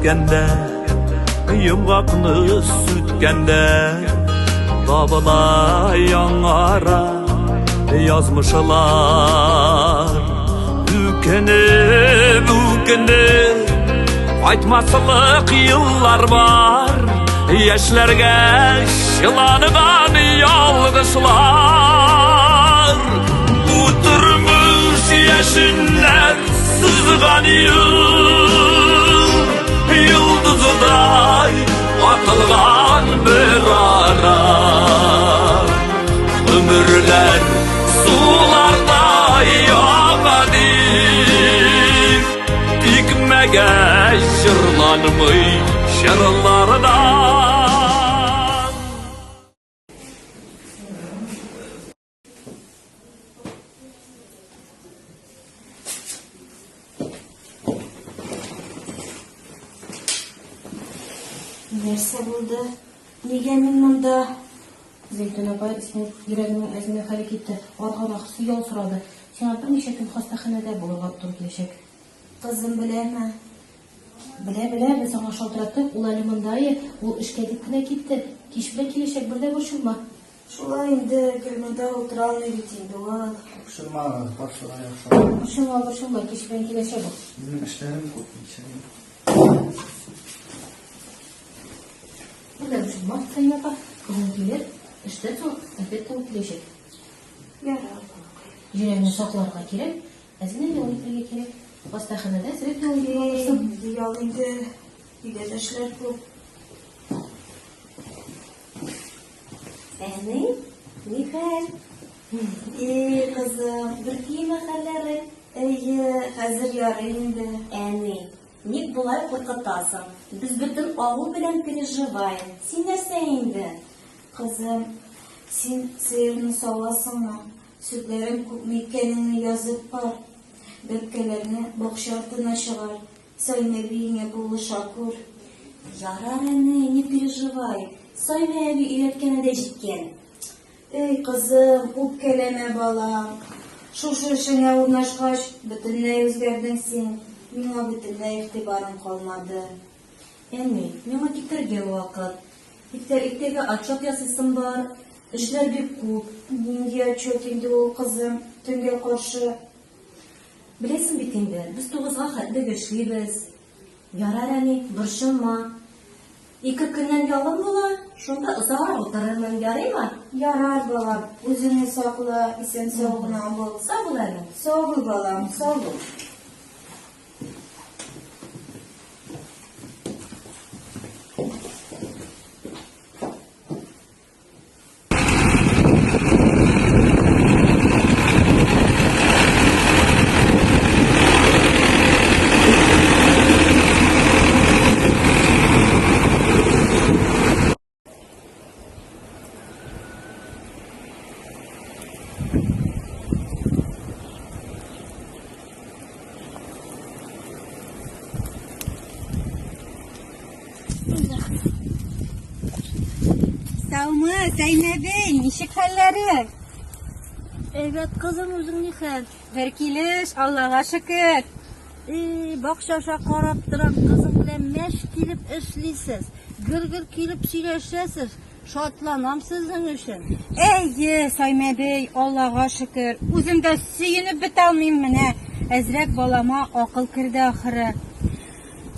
үткәндә, йомгакны сүткәндә, табыла яңара язмышлар. Үкенеп, үкенеп, кайтмаслык еллар бар, яшьләргә чыланган ялгышлар. Бу тормыш яшеннәр сызган юл, йолдыздай атылган бер ара. Гомерләр сулардай ага дип, тикмәгә җырланмый җырлардан. Нәрсә булды? Нигә мин монда? Зәйтүн апай, синең йөрәгеңнең әзенә хәле китте. Арган ахрысы ял сорады. Сиңа берничә көн хастаханәдә булырга туры киләчәк. Кызым беләме? Белә, белә, без аңа шалтыраттык, ул әле монда, ул эшкә дип кенә китте. Кич белән киләчәк, бер дә борчылма. Шулай инде, гел монда утыра алмый бит инде ул. Борчылмагыз, барысы да яхшы. Борчылма, борчылма, кич белән киләчәк ул. Минем эшләрем күп, ничәгә. Бер дә борчылма, Сания апа, кызың килер, эштән соң, әлбәттә, ул киләчәк. Ярар, балакаем. Йөрәгеңне сакларга кирәк, әзгенә ял итәргә кирәк. Хастаханәдә әзрәк ял итеп алырсың. Инде ял инде, өйдә дә эшләр күп. Әни, ни хәл? И, кызым, Бер киеме хәлләре. Әйе, хәзер ярый инде. Әни, ник болай куркытасың? Без бөтен авыл белән переживаем. Син нәрсә инде? Кызым, син сыерны савасыңмы? Сөтләрен күпме икәнеңне язып бар. Бәбкәләрне бакча артына чыгар. Саймә әбиеңә булыша күр. Ярар, әни, не переживай. Саймә әби өйрәткәне дә җиткән. Эй, кызым, үпкәләмә, балам. Шушы эшеңә урнашкач, бөтенләй үзгәрдең син. Миңа бөтенләй игътибарың калмады. Әни, миңа китәргә вакыт. Иртә, иртәгә отчет ясыйсым бар. Эшләр бик күп. Нинди отчет инде ул, кызым, төнгә каршы? Беләсең бит инде, без тугызга хәтле эшлибез. Ярар, әни, борчылма. Ике көннән ялым була, шунда озаграк утырырмын, ярыймы? Ярар, балам, үзеңне сакла, исән-сау гына бул. Сау бул, әни. Сау бул, балам, сау бул. Саумы, Зәйнәбей, ничек хәлләрең? Әйбәт, кызым, үзең ни хәл? Бер килеш, Аллага шөкер. И, бакча аша карап торам, кызың белән мәш килеп эшлисез. Гөр-гөр килеп сөйләшәсез. Шатланам сезнең өчен. Әйе, Саймәбей, Аллага шөкер. Үзем дә сөенеп бетә алмыйм менә. Әзрәк балама акыл керде ахыры.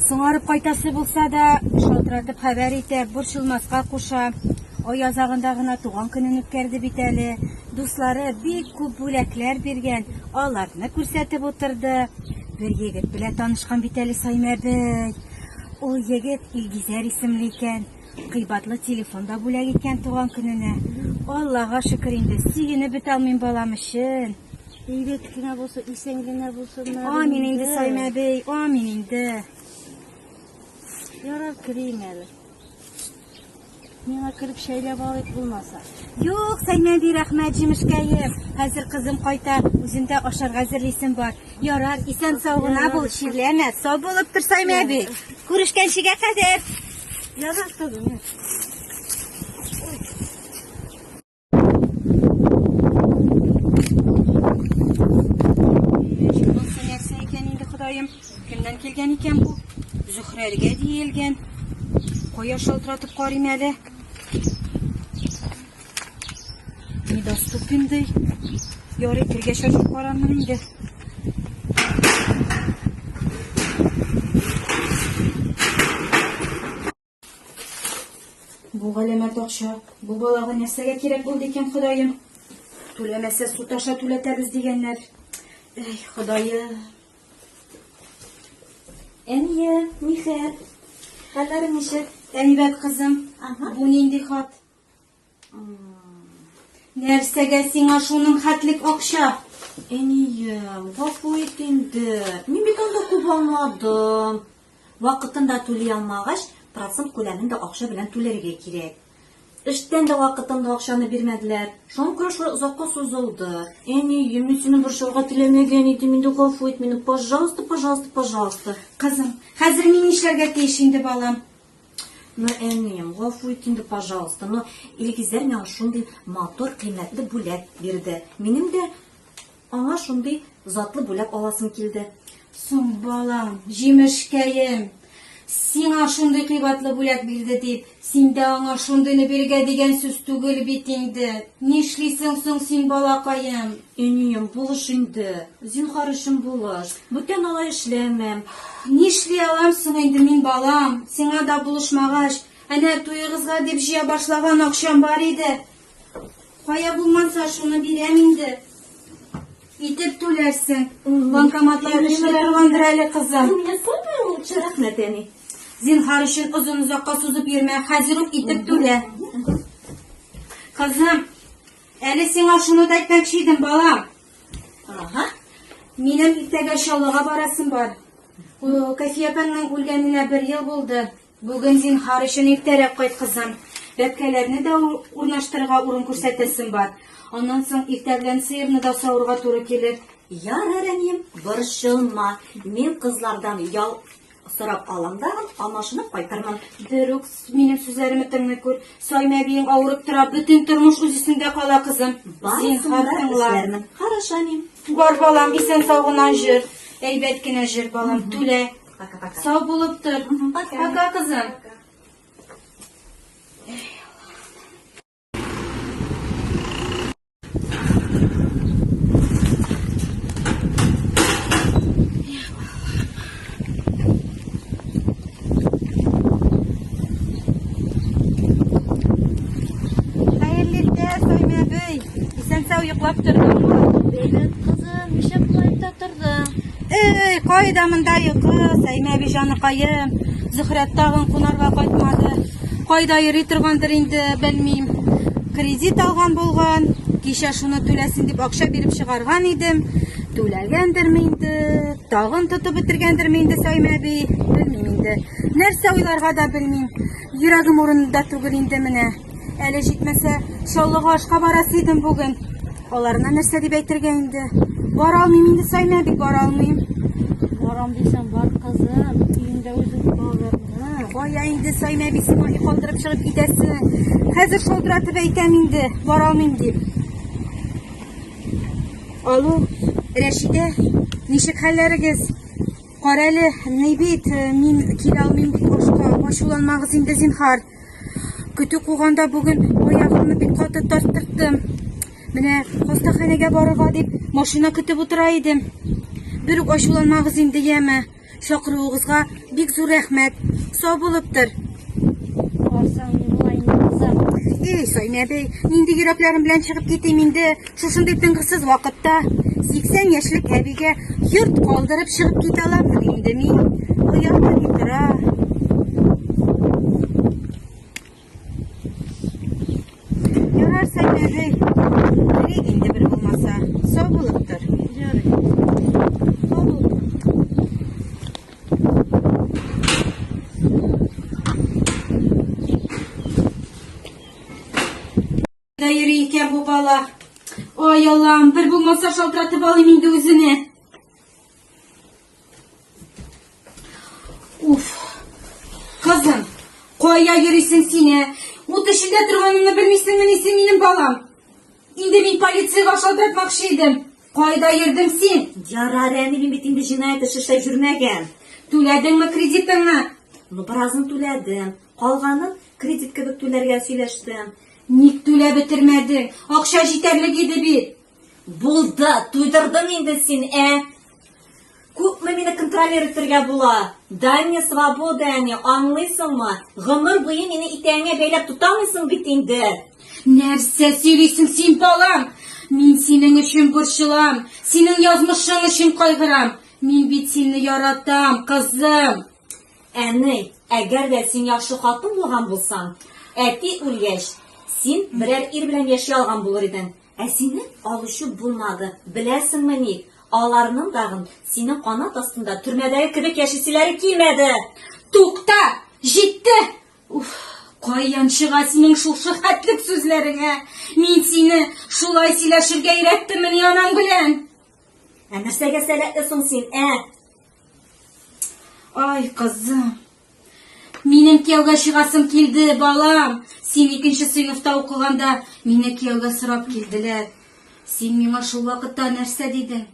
Соңарып кайтасы булса да, шалтыратып хәбәр итә, борчылмаска куша. Ай азагында гына туган көнен үткәрде бит әле. Дуслары бик күп бүләкләр биргән, аларны күрсәтеп утырды. Бер егет белән танышкан бит әле Саймәбей. Ул егет Илгизәр исемле икән. Кыйбатлы телефон да бүләк иткән туган көненә. Аллага шөкер инде, сөенеп бетә алмыйм балам өчен. Әйбәт кенә булсын, исән генә булсыннар. Амин инде, Саймә әбей, амин инде. Ярар, керим әле. Миңа кереп чәйләп алыйк булмаса. Юк, Саймә әби, рәхмәт, җимешкәем. Хәзер кызым кайта, үзем дә ашарга әзерлисем бар. Ярар, исән-сау гына бул, чирләмә, сау булып тор, Саймә әби. Күрешкәнчегә кадәр. Ярар, кызым. Монсы нәрсә икән инде, Ходаем? Кемнән килгән икән бу? Зөһрә. Зөһрәргә диелгән. Кая шалтыратып карыйм әле. Недоступен ди. Ярый, кергәч ачып карармын инде. Бу галәмәт акча, бу балага нәрсәгә кирәк булды икән, Ходаем? Түләмәсә суд аша түләтәбез дигәннәр. Эй, Ходаем. Әния, нихәл? Хәлләрең ничек? Әйбәт, кызым. Ага. Бу нинди хат? Нәрсәгә сиңа шуның хәтлек акча? Әнием, гафу ит инде. Мин бит анда күп алмадым. Вакытында түли алмагач, процент күләмен дә акча белән түләргә кирәк. Эштән дә вакытында акчаны бирмәделәр. Шуңа күрә шулай озакка сузылды. Әнием, мин сине борчырга теләмәгән идем инде, гафу ит мине, пожалуйста, пожалуйста, пожалуйста. Кызым, хәзер мин нишләргә тиеш инде, балам? Ну, әнием, гафу ит инде, пожалуйста. Но Илгизәр миңа шундый матур, кыйммәтле бүләк бирде. Минем дә аңа шундый затлы бүләк аласым килде. Соң, балам, җимешкәем, сиңа шундый кыйбатлы бүләк бирде дип, син дә аңа шундыйны бирергә дигән сүз түгел бит инде. Нишлисең соң син, балакаем? Әнием, булыш инде. Зинһар өчен булыш. Бүтән алай эшләмәм. Нишли алам соң инде мин, балам, сиңа да булышмагач? Әнә туегызга дип җыя башлаган акчам бар иде. Кая булмаса, шуны бирәм инде. Итеп түләрсең. Банкоматлар эшли торгандыр әле, кызым. Миңа самое лучшее, рәхмәт, әни. Зинһар өчен озын-озакка сузып йөрмә, хәзер үк итеп түлә. Кызым, әле сиңа шуны да әйтмәкче идем, балам. Ага. Минем иртәгә Чаллыга барасым бар. Кафия апаңның үлгәненә бер ел булды. Бүген зинһар өчен иртәрәк кайт, кызым. Бәбкәләрне дә урнаштырырга урын күрсәтәсем бар. Аннан соң иртә белән сыерны да савырга туры килер. Ярар, әнием, борчылма. Мин кызлардан ял сорап алам да, алмашынып кайтырмын. Берүк минем сүзләремне тыңлый күр. Саймә әбиең авырып тора, бөтен тормыш үз өстендә кала, кызым. Барысын Зинһар да тыңла. эшләрмен. Хорошо, әнием. Бар, балам, исән-сау гына җөр. Әйбәт кенә җөр, балам, түлә. Пока-пока. Сау булып тор. Пока. Пока, кызым. Хәерле иртә, Саймә әбей. Исән-сау йоклап тордыңмы? Әйбәт, кызым, нишләп болай иртә тордың? Эй, кайда монда йокы, Саймә әби җаныкаем. Зөһрә тагын кунарга кайтмады. Кайда йөри торгандыр инде, белмим. Кредит алган булган, кичә шуны түләсен дип акча биреп чыгарган идем. Түләгәндерме инде, тагын тотып бетергәндерме инде Саймә әби, белмим инде. Нәрсә уйларга да белмим. Йөрәгем урынында түгел инде менә. Әле җитмәсә, Чаллыга ашка барасы идем бүген. Аларына нәрсә дип әйтергә инде? Бара алмыйм инде, Саймә әби, бара алмыйм. Барам дисәң, бар, кызым, өеңдә үзең калырмын. Кая инде, Саймә әби, сиңа өй калдырып чыгып китәсең. Хәзер шалтыратып әйтәм инде, бара алмыйм дип. Алло, Рәшидә, ничек хәлләрегез? Карале, ни бит, мин килә алмыйм бит ашка, ачуланмагыз инде, зинһар. Көтү куганда бүген аягымны бик каты тарттырттым. Менә хастаханәгә барырга дип машина көтеп утыра идем. Бер үк ачуланмагыз инде, яме. Чакыруыгызга бик зур рәхмәт. Сау булып тор. Барсаң ни була инде, кызым? Эй, Саймә әбей, нинди йөрәкләрем белән чыгып китим инде шушындый тынгысыз вакытта? 80 яшьлек әбигә йорт калдырып чыгып китә аламмыни инде мин? Оятмы ни тора? Ярар, Саймә әбей, керик инде бер булмаса. Сау булып тор. Ярый. Сау булып тор. Да йөри икән бу бала. Ай, Аллам, бер булмаса шалтыратып алыйм инде үзенә. Уф. Кызым, кая йөрисең син, ә? Ут эчендә торганымны белмисеңмени син, минем балам? Инде мин полициягә шалтыратмакчы идем. Кайда йөрдең син? Ярар, әни, мин бит инде җинаять эше эшләп йөрмәгән. Түләдеңме кредитыңны? Ну, беразын түләдем. Калганын кредит кебек түләргә сөйләштем. Ник түләп бетермәдең? Акча җитәрлек иде бит. Булды, туйдырдың инде син, ә? Күпме мине контролировать итәргә була? Дай мне свободу, әни, аңлыйсыңмы? Гомер буе мине итәгеңә бәйләп тота алмыйсың бит инде. Нәрсә сөйлисең син, балам? Мин синең өчен борчылам, синең язмышың өчен кайгырам. Мин бит сине яратам, кызым. Әни, әгәр дә син яхшы хатын булган булсаң, әти үлгәч, син берәр ир белән яши алган булыр идең. Ә сине алучы булмады. Беләсеңме ник? Аларның тагын синең канат астында төрмәдәге кебек яшиселәре килмәде. Тукта! Җитте! Уф, каян чыга синең шушы хәтлек сүзләрең, ә? Мин сине шулай сөйләшергә өйрәттеммени анаң белән? Ә нәрсәгә сәләтле соң син, ә? Ай, кызым. Минем кияүгә чыгасым килде, балам. Син икенче сыйныфта укыганда мине кияүгә сорап килделәр. Син миңа шул вакытта нәрсә дидең?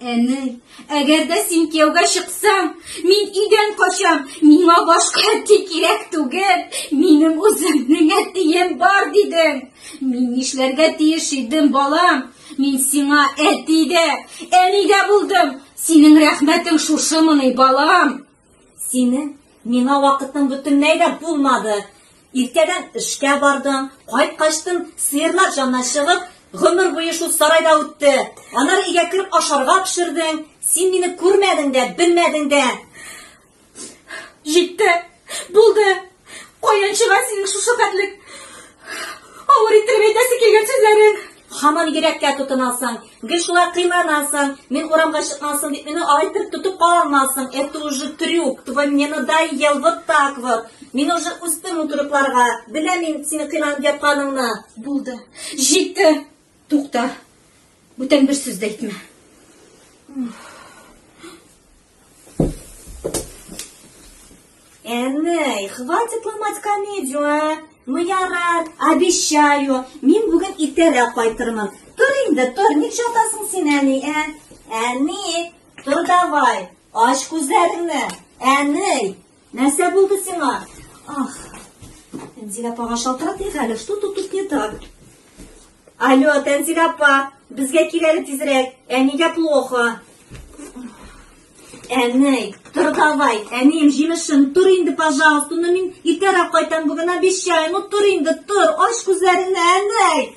Әни, әгәр дә син кияүгә чыксаң, мин өйдән качам. Миңа башка әти кирәк түгел. Минем үземнең әтием бар, дидең. Мин нишләргә тиеш идем, балам? Мин сиңа әти дә, әни дә булдым. Синең рәхмәтең шушымыни, балам? Синең миңа вакытың бөтенләй дә булмады. Иртәдән эшкә бардың, кайткачтын сыерлар җаннан чыгып, гомер буе шул сарайда үтте. Аннары өйгә кереп ашарга пешердең. Син мине күрмәдең дә, белмәдең дә. Җитте! Булды! Каян чыга синең шушы хәтлек авыр иттереп әйтәсе килгән сүзләрең? Һаман йөрәккә тотынасың, гел шулай кыйланасың, мин урамга чыкмасын дип мине алай иттереп тотып кала алмассың, это уже трюк, твой мне надоел, вот так вот. Мин уже үстем ул трюкларга, беләм мин сине кыйланып ятканыңны. Булды. Җитте. Тукта. Бүтән бер сүз дә әйтмә. Әней, хватит ломать комедию, а? Ну ярар, обещаю, мин бүген иртәрәк кайтырмын. Тор инде, тор, ник жатасың син, әни, ә? Әни, тор давай, ач күзләреңне. Әни, нәрсә булды сиңа? Ах, Тәнзилә апага шалтыратыйк әле, что тут тут не так? Алло, Тәнзилә апа, безгә кил әле тизрәк, әнигә плохо. Әней, тор давай, әнием, җимешем, тор инде, пожалуйста, ну мин иртәрәк кайтам бүген, обещаю, ну тор инде, тор, ач күзләреңне, әней.